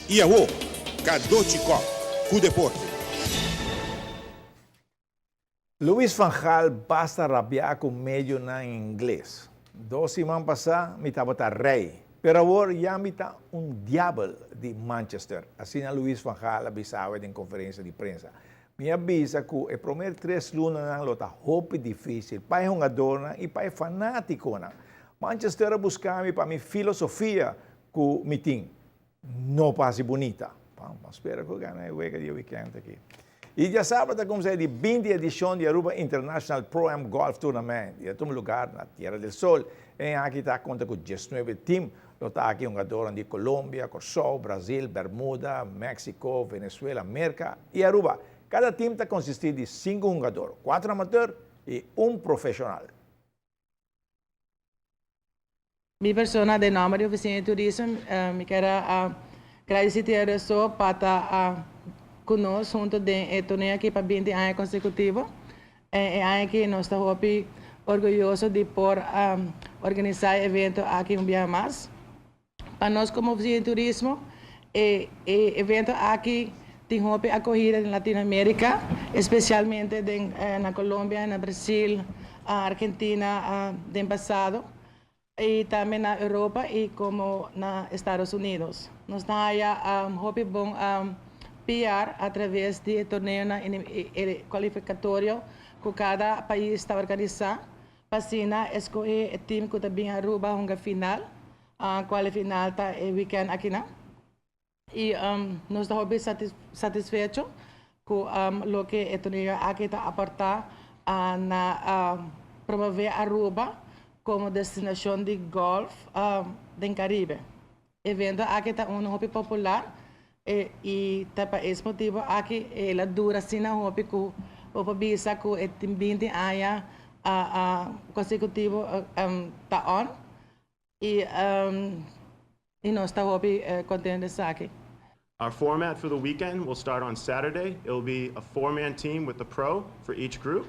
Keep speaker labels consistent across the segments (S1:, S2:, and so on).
S1: I awo, Cadochi Kock ku deporte.
S2: Louis van Gaal basta rabiá ku medionan ingles. Dos siman pasá mi tabata rei, pero awor ya mi ta un diabel di Manchester, asina Louis van Gaal a bisa awe den konferensia di prensa. Mi a bisa ku e promer tres lunanan lo ta hopi difísil pa e hungadornan i pa e fanátikonan. Manchester a buska mi pa mi filosofia ku mi tin. No pa hasi bunita. Ban spera ku gana e wega di e wikènt aki. I djasabra ta kumsa e di 20 edishon di Aruba International Pro-Am Golf Tournament. I a tuma lugar na Tierra del Sol. E aki ta konta ku 19 tim. Lo ta aki hungadornan di Colombia, Kòrsou, Brazil, Bermuda, Mexico, Venezuela, Merka i Aruba. Kada tim ta konsistí di sinku hungador, kuater amateur i un profeshonal.
S3: Mi persona den nomber di Oficina di Turismo mi kier a gradeci Tierra del Sol pa ta cu nos hunto den e torneo aki pa 20 aña consecutivo. E aña aki nos ta hopi orguyoso di por organisa e evento aki un biaha mas. Pa nos como Oficina di Turismo e evento aki tin hopi acogida den Latinoamerica, especialmente den na Colombia, na Brasil, Argentina den pasado y tambe na Europa y como na Estados Unidos. Nos ta haya hopi bon PR a traves di e torneonan cualificatorio cu cada pais ta organisa pa asina escoge e team cu ta bin Aruba hunga final, cual e final ta e weekend akinan. Y nos ta hopi satisfecho cu loke e torneo aki ta aporta na promove Aruba como destinacion di golf den Caribe. Evento aki ta uno hopi popular y ta pa es motibo aki el a dura asina hopi cu bo por bisa cu e tin 20 aña consecutivo ta on y nos ta hopi contento esaki.
S4: Our format for the weekend will start on Saturday. It will be a four-man team with the pro for each group,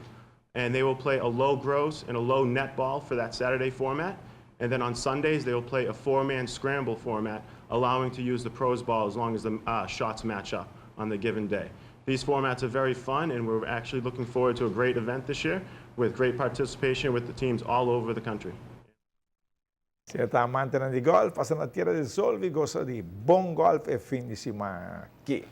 S4: and they will play a low gross and a low net ball for that Saturday format. And then on Sundays, they will play a four-man scramble format, allowing to use the pros ball as long as the shots match up on the given day. These formats are very fun, and we're actually looking forward to a great event this year with great participation with the teams all over the country.
S2: Si ta amante di golf, pasa na Tierra del Sol y gosa di bon golf e fin di siman aki.